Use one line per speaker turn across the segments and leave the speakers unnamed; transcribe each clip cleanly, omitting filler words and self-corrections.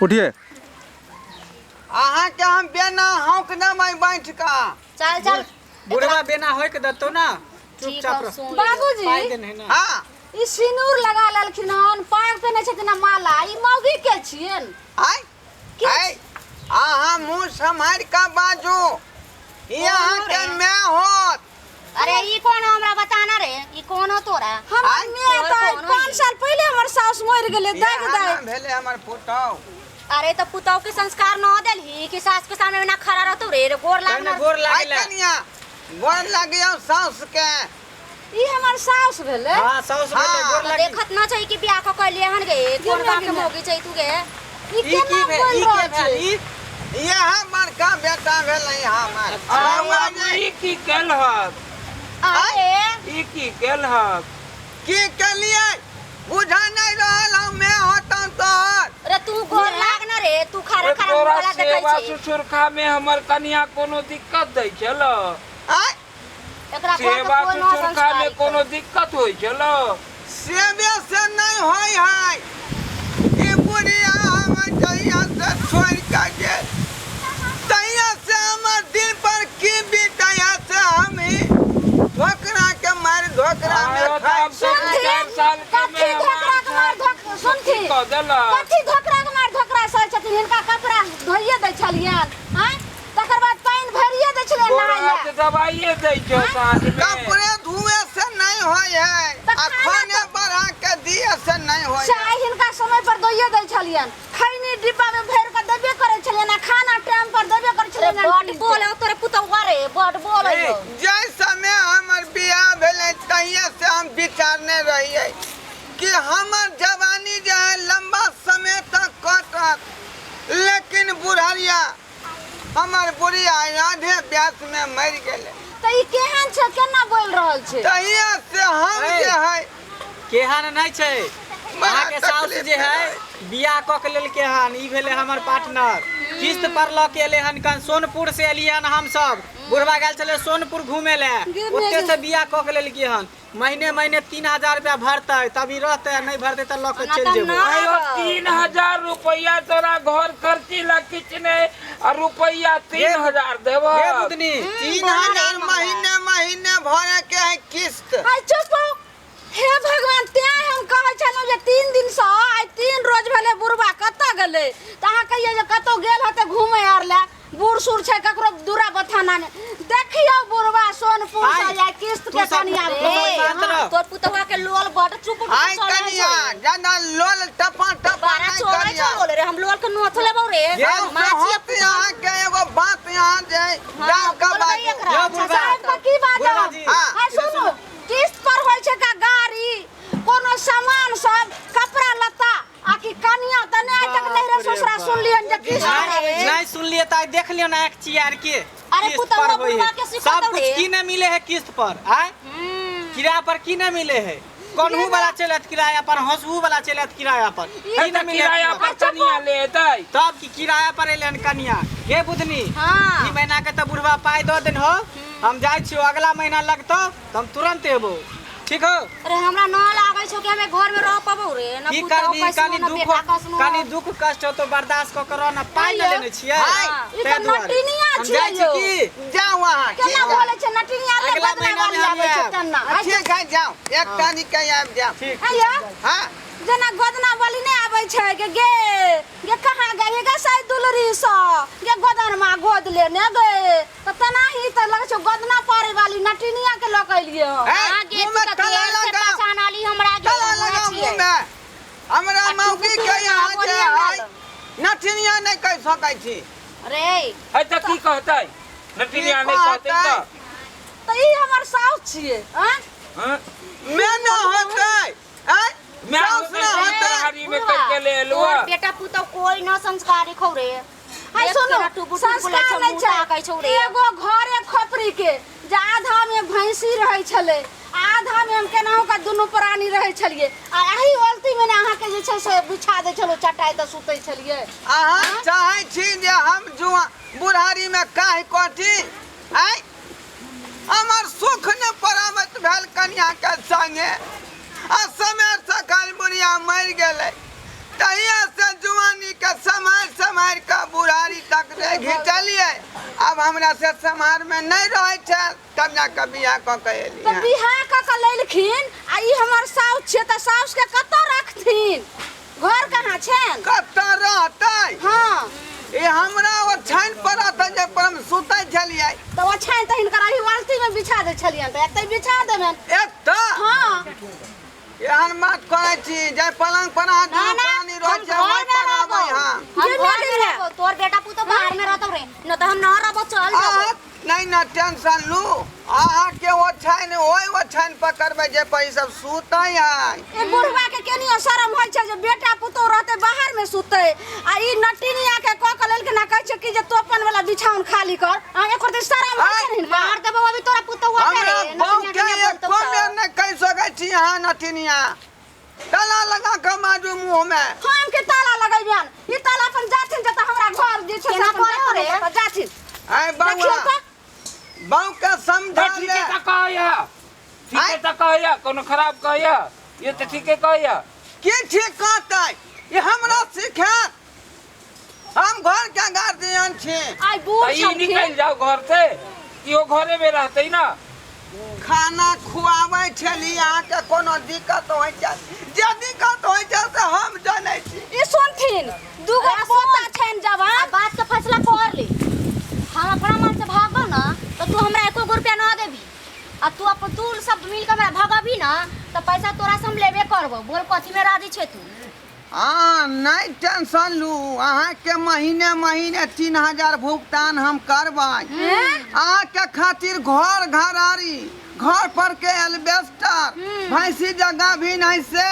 उठिए।
अहाँके हम बेना हौंक देबै बैठ कऽ।
चल चल।
बुढ़वा बेना होय के दतो ना,
ठीक
चुपचाप
हौ,
रह।
सुन ले।
बाबूजी,
पाइ देने है ना।
हाँ।
ई सिनूर लगा लेलखिन हन, पाग पेने छथिन आ माला, ई मौगी के छियन?
आय आय, अहाँ मुँह सम्हारि कऽ बाजू, ई अहाँके माय होत।
अरे ई कौन हो, हमरा बताना रे, ई कौन हो तोरा?
हमर
आय,
माय
तोहर
तऽ
कौन हो
5
ई?
साल पहिले हमर साउस मरि गेलै। दाइ
इएह
दाइ
ने भेलै हमर पुतहु।
अरे तऽ पुतहु के संस्कार न देलही कि सास के सामने ना खड़ा रहतौ रे? रे गोर लाग
तहने
ना।
गोर
आय
लागेला।
कनिया, गोर लागियौ साउस के।
ई हमर साउस भेलै।
हाँ, साउस भेलै।
हाँ।
गोर
तऽ
लागी।
देखत न छै कि बियाह कऽ के एलियै हन गे, कोन
गे
गाँव के
गे।
मौगी छै तू गे?
ई
ई की
केना
भेल?
बोलि
ई के
रहल
भेल?
छै?
ई
इएह बड़का बेटा भेलै हमर।
आ
बौआ
बाबू,
जे
ई की केलहक?
अरे
ई की केलहक?
की केलियै बुझा नहि रहल हम, मैं होतौ तोहर।
अरे तू गोर लाग न रे, तू खड़ा
ओए
खड़ा
तोरा
मुँह वाला देखै
सेवा
छी।
सुसुरखा में हमर कनिया कोनो दिक्कत दै छल?
आय,
एकरा घर के
सेवा
कोई न
सुसुरखा में
संस्कारी
कोनो दिक्कत होइ छल?
सेवे से नहि होइ है। ई बुढ़िया हमर जहिया से छोड़ि कऽ गेल तहिया से हमर दिल पर की बीतै है से हम ही धोकरा के मारि धोकरा में
आयो तऽ
खाइ
आब
छी।
तऽ दू चारि साल के
कथी धोकरा के मार
मेहमान
धोक सुनथी
कऽ देलक।
कथी धोकरा के मार धोकरा सहे छथिन? हिनका कपड़ा धोइए दै छलियनि आँय, तकर बाद पानि भरिए दै छलियनि
गोर
नहाय
हाथ
लए।
दबाइए दै छौ साँझ में।
कपड़े धुए से नहीं होइ है
तऽ
आ
खाना
खाने बढ़ा के दिए से नहीं होइ है।
चाय हिनका समय पर दैए दै छलियनि, खैनी डिब्बा में भरि कऽ देबे करै छलियनि आ खाना टाइम पर देबे करै
रे
छलियनि।
बड बोल तोरे पुतौआ रे, बड बोल।
ए,
जाहि समय हमर बियाह भेलै तहिए से हम विचारने रहियै कि हमर जवानी जे है लंबा समय तक कटत, लेकिन बुढ़रिया हमर बुढ़िया आधे ब्यास में मरि गेलै।
तऽ ई केहन छै, केना बोलि रहल छै?
तहिया से हम
ए,
जे है
केहन नहि छै।
बड़ा
अहाँके साउस
तकलीफ
जे है
भेलै।
बियाह कऽ के लेलकै हन। ई भेलै हमर पार्टनर, किस्त पर लऽ के एलै हन। कन सोनपुर से एलियै हन हमसब, बुढ़वा गेल छलै सोनपुर घूमे लए,
गे
ओते
गे।
से बियाह कऽ के लेलकै हन। महीने महीने 3000 रुपया भरतै तब ई रहतै, आ नहि भरतै तऽ लऽ के
ओना
चलि
तऽ
जेबो।
ना।
आयो 3000 रुपया तोरा घर खर्ची ला किचने आ रुपया 3000 देबह।
हे बुधनी,
3000 महीने महीने भरे के है किस्त।
आइ चुप हो। हे भगवान, तें हम कहै छलहुँ जे 3 दिनसँ आइ 3 रोज भेलै बुढ़बा कतऽ गेलै, तऽ अहाँ कहियै जे कतहु गेल होतै घूमै आर लए, बूढ़ सूढ़ छै ककरो दूरा बथाना नहि। देखियौ बुढ़बा सोनपुर से
आइ,
आइ किस्त
तू
के
सब-
कनिया
तू सब शांत रह।
तोर पुतौआ के लोल बड चुप उठ
आइ
चलै
कनिया
छौ।
ज्यादा लोल टपा टपा
बारा
नहि
चोरै
करिया।
छौ लोल रे, हम लोल के नोथ लेबौ रे।
साउस
माछी
होत अहाँके एगो बात यहाँ जे
हाँ,
जाउ के
बोलबै
बाजू।
एकरा।
यौ
अच्छा,
बुढ़बा।
साहेब के की बात
बुढ़बा जी,
हाँ।
आइ सुनू, किस्त पर होइ छै का गाड़ी, कोनो सामान सब, कपड़ा लत्ता आ कि कनिया तऽ नहि आइ तक नैहरे
बाप रे
ससुरा
बाप।
सुनलियनि जे किस्त
नहीं
पर आबै छै।
नहीं सुनलिए तऽ आइ देख लियौ ना एक चियार के।
अरे
किस्त
पुतौआ
पर होई
बुढ़वा
है।
के सिखतौ
सब कुछ
रे।
की नहीं मिले है किस्त पर? आय किराया पर की नहीं मिले है? कोनहू वाला चलत किराया पर, हंसू वाला चलत किराया पर,
है
की
तऽ
नहीं मिले
किराया
किराया
पर कनिया ले एतै।
तब की किराया पर एलै हन कनिया। गे बुधनी,
हाँ।
ई महीना के तऽ बुढ़वा पाइ दऽ देन हो, हम जाइ छियौ, अगला महीना लगतौ तऽ हम तुरंत एबौ, ठीक हो?
अरे हमरा न लागै छौ कि हमे घर में रह पबौ रे, न
की
पुतहु
करबी,
कैसनो
कनि
न
दुख
बेटा कैसनो।
कनि दुख कष्ट हो तो बर्दाश्त कऽ के रह ना, पाइ न लेने छियै।
हाय,
ई
ताहि
तऽ
दुआरे।
नटिनिया
हम
छियै
जाइ छी
यौ।
की
जाउ अहाँ,
केना
ठीक है।
बोलै छै नटिनिया रे,
अगला
बदला
महीना में
वाली
हम
आबै छै
आयब।
तेना। आइ
ठीक है, जाउ, 1 तारीख के आबि जाउ।
ठीक।
आइयो,
हाँ।
जेना गोदना वाली नहि आबै छै गे, गे गे कहाँ गई गे साइ दुलरी सँ गे, गोदनमा गोद लेने गे, तऽ तेनाही तऽ लगै छै गोदना पारे वाली नटिनिया के लऽ के एलियै हँ।
ए,
हाँ गे,
मुँह
तू
में
तऽ
ताला
देर से
लगाओ।
पहचान आली हमरा गे,
ताला
हम
लगाओ
छियै।
मुँह में। हमरा
आ तू
मौगी
तू
के यहाँ
बोलिए
जे
हमरा
है नटिनिया नहि कहि सकै छी।
रे
है तऽ की कहतै? नटिनिया
की
नहि कहतै
कहतै?
तऽ
तऽ ई हमर साउस छियै आँय?
हाँ?
मैं न होतै आँय?
मैं
साउस न होतै।
हरी में करके ले एलुआ।
तोहर बेटा पुतौ कोई न संस्कारी खौ रे।
हाय
देख
सुनू,
केना टुबु टुबु बोलै
संस्कार
छौ,
नहि
मुँह
छै।
ताकै छौ रे।
एगो घरे खोपड़ी के जे आधा में भैंसी रहै छलै आ आधा में हम केनाहु के दुनू प्राणी रहै छलियै, आ एही ओलती में ने अहाँके जे छै से बिछा दै छलहुँ चटाइ तऽ सुतै छलियै।
अहाँ चाहै छी जे हम जुआ बुढ़ारी में काहि कटी? आँय, हमर सुख ने परामत भेल कनिया के संगे, आ समय सकाल बुढ़िया मरि गेलै, तहिया से जुआनी के समय सम्हारि कऽ बुढ़ारी तक जे घिचलियै, आब हमरा से सम्हार में नहीं रहै छै, तब जा कऽ बियाह कऽ के एली।
तऽ बियाह कऽ के लेलखिन आ ई हमर साउस छै, तऽ साउस के कतऽ रखथिन? घर कहाँ छनि?
कतऽ रहतै?
हाँ।
ई हमरा ओछाइन पर रहतै जे पर हम सुतै छलियै।
तऽ ओछाइन तऽ हिनकर एही बाल्टी में बिछा दै छलियनि, तऽ एतै बिछा देबनि।
एतऽ?
हाँ।
एहन बात करै छी जे पलंग पर अहाँ
ना
दुनू
ना
प्राणी
हम
रहै छियै,
घर
ओहि
में
पर
रहबो।
रहबै हम।
हम
जे
घर में
नहि
रहबो, तोर बेटा पुतोह बाहर में रहतौ रे, न तऽ हम न रहबो, चल जेबो।
अहाँ नहीं ना टेंशन लू, अहाँ के ओछाइन ओहि ओछाइन पकड़बै जे पर ई सब सुतै है।
ए बुढ़वा के केनियो शरम होइ छै जे बेटा पुतोह रहतै बाहर में सुतै, आ ई नटिनिया के कऽ के लेलकै ना, कहै छै कि जे तोपन वाला बिछाउन खाली कर। आ एकर तऽ शरम होइ छै ने हिनका।
मार देबो अभी तोरा पुतोह के
हमरा
रे,
बहू
नटिनिया
के
के बोलतौ
एको
तऽ।
बेर नहि कहि सकै छी अहाँ नटिनिया, ताला लगा के मारू मुँह में।
हम के ताला लगैबेन? ई ताला अपन जाथिन जतऽ हमरा घर जे छै से
केना
अपन
करहो रे?
जतऽ जाथिन।
आइ
देखियौ
बौआ,
तऽ।
बहू के समझा
ठीके
ले।
तऽ कहैया, ठीके
आँय?
तऽ कहैया, कोनो खराब कहैया? ये तऽ ठीके कहैया।
की ठीक कहतै? ई हमरा सिखायत? हम घर के गार्जियन छी।
आइ बूढ़
तऽ ई
छलखिन।
निकलि जाओ घर से, इहो घरे में रहतै ना।
खाना खुआबै छली, अहाँके कोनो दिक्कत होइ छै? जे दिक्कत होइ छै से हम जनै छी।
ई सुनथिन, दूगो
अरे सुन।
पोता छनि जवान।
आ बात के फैसला कर ले, हम अपना मन से भागबो ना तो तू हमरा एको गो रुपया ना देबी, आ तू अपन तू सब मिल के हमरा भगबी ना तो पैसा तोरा से हम लेबे करबो। बोल कथी में राजी छे तू?
हाँ नहीं टेंशन लू, अहाँके महीने महीने 3000 भुगतान हम करबै। अहाँके खातिर घर घरारी, घर पर के एल्बेस्टर, भैंसी जगह भी नहीं से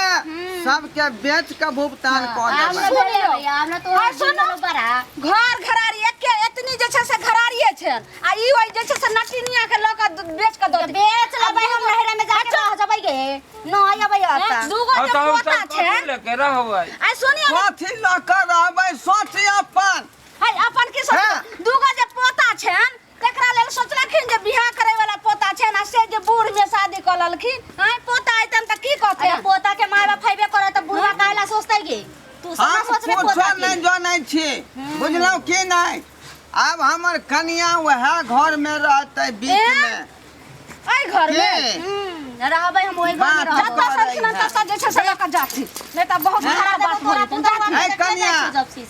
सबके बेच के भुगतान कऽ
हम
देबै।
ना
सुनियौ।
लेबै, हम ना तोरा
आ सुनू।
जिंदगी बड़ा।
घर घरारी एके एतनी जे छै से घरारिये छै, आ ई ओहि जे छै से नटिनिया के लऽ के बेच के दऽ
तऽ बेच लेबै हम, नैहरा में जाके रह जबै गे, न अबै एतऽ।
दूगो
हाँ
जे
तऽ हम
पोता
सब
छै।
कथी लऽ के रहबै?
आ सुनियौ ने।
कथी लऽ कऽ रहबै? सोच अपन।
है अपन की सोच?
हाँ।
दूगो जे पोता छनि तकरा लेल सोचलखिन जे बियाह करे वाला पोता छनि, आ से जे बूढ़ में शादी कऽ लेलखिन। आँय पोता अयतनि तऽ की कहतै?
अरे पोता के माय बाप हेबे करत तऽ बुढ़वा काहे ला सोचतै गे? तू सब ना
हम
सोचबे
कुछो
पोता के।
नहि जनै छी, बुझलहुँ की नहि? आब हमर कनिया वएह घर में रहतै बीच
ए?
में।
एहि घर में?
के?
रहबै हम ओहि घर में
बात
रहबै।
जतऽ छलखिन ततऽ जे छै से लऽ कऽ जाथिन, नहि तऽ बहुत खराब बात
तोरा
भऽ जेतनि।
पुतोह
ऐ कनिया।
जब से।